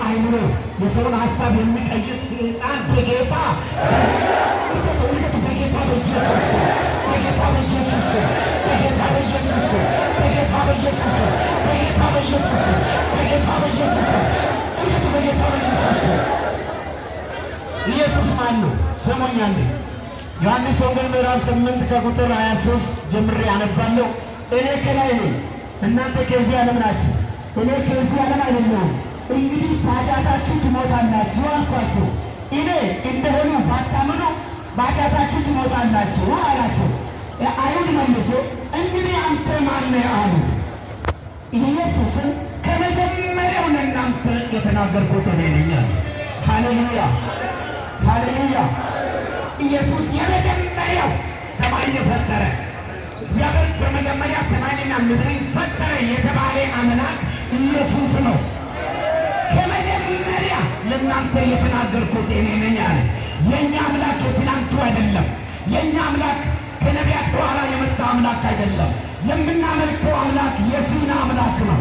አይምሮ፣ የሰውን ሀሳብ የሚቀይር ሰይጣን በጌታ እርገጡ፣ እርገጡ። በጌታ በኢየሱስ ስም፣ በጌታ በኢየሱስ ስም፣ በጌታ በኢየሱስ ስም፣ በጌታ በኢየሱስ ስም፣ በጌታ በኢየሱስ ስም፣ በጌታ በኢየሱስ ስም እርገጡ። በጌታ በኢየሱስ ስም። ኢየሱስ ማን ነው? ስሙኝ አንዴ። ዮሐንስ ወንጌል ምዕራፍ 8 ከቁጥር 23 ጀምሬ አነባለሁ። እኔ ከላይ ነኝ፣ እናንተ ከዚህ ዓለም ናችሁ። እኔ ከዚህ ዓለም አይደለሁም። እንግዲህ በኃጢአታችሁ ትሞታላችሁ አልኳችሁ። እኔ እንደሆንሁ ባታምኑ በኃጢአታችሁ ትሞታላችሁ አላቸው። አይሁድ መልሶ እንግዲህ አንተ ማነህ አሉ። ኢየሱስም ከመጀመሪያው ለእናንተ የተናገርኩት እኔ ነኝ አለ። ሃሌሉያ፣ ሃሌሉያ። ኢየሱስ የመጀመሪያው ሰማይን የፈጠረ፣ እግዚአብሔር በመጀመሪያ ሰማይንና ምድርን ፈጠረ የተባለ አምላክ ኢየሱስ ነው። ከመጀመሪያ ለእናንተ የተናገርኩት እኔ ነኝ አለ። የእኛ አምላክ የትናንቱ አይደለም። የእኛ አምላክ ከነቢያት በኋላ የመጣ አምላክ አይደለም። የምናመልከው አምላክ የሲና አምላክ ነው።